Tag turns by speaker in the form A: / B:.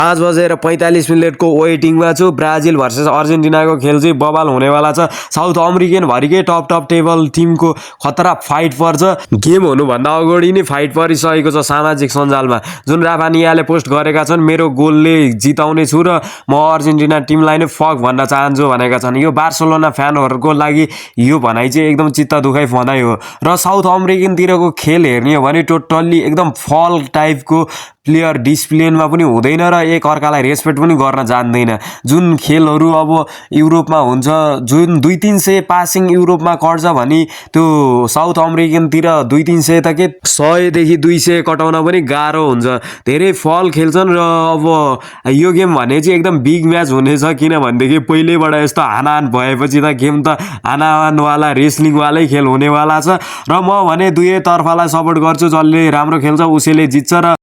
A: 5:45 वेटिङमा छु। Brazil versus अर्जेन्टिनाको खेल चाहिँ बवाल हुनेवाला छ। साउथ अमेरिकन भरिकै टप टेबल टिमको खतरा फाइट पर्छ। गेम हुनुभन्दा अगाडि नै फाइट परिसकेको छ सामाजिक सञ्जालमा। जुन राफानियाले पोस्ट गरेका छन्, मेरो गोलले जिताउने छु र म अर्जेन्टिना टिमलाई नै फक भन्न चाहन्छु भनेका छन्। यो बार्सोलोना फ्यानहरूको लागि यो भनाइ चाहिँ एकदम चित्त दुखाइ भनाइ हो। र साउथ अमेरिकनतिरको खेल हेर्ने हो भने टोटल्ली एकदम फल टाइपको प्लेयर डिसिप्लिनमा पनि हुँदैन र एक अर्कालाई रेस्पेक्ट पनि गर्न जान्दैन। जुन खेलहरू अब युरोपमा हुन्छ, जुन 200-300 पासिङ युरोपमा कट्छ भने त्यो साउथ अमेरिकनतिर 200-300 त के 100 देखि 200 कटाउन पनि गाह्रो हुन्छ। धेरै फल खेल्छन् र अब यो गेम भने चाहिँ एकदम बिग म्याच हुनेछ, किनभनेदेखि पहिल्यैबाट यस्तो हानाहान भएपछि त गेम त हानाहानवाला रेस्लिङवालै खेल हुनेवाला छ। र म भने दुवै तर्फलाई सपोर्ट गर्छु। जसले राम्रो खेल्छ उसैले जित्छ र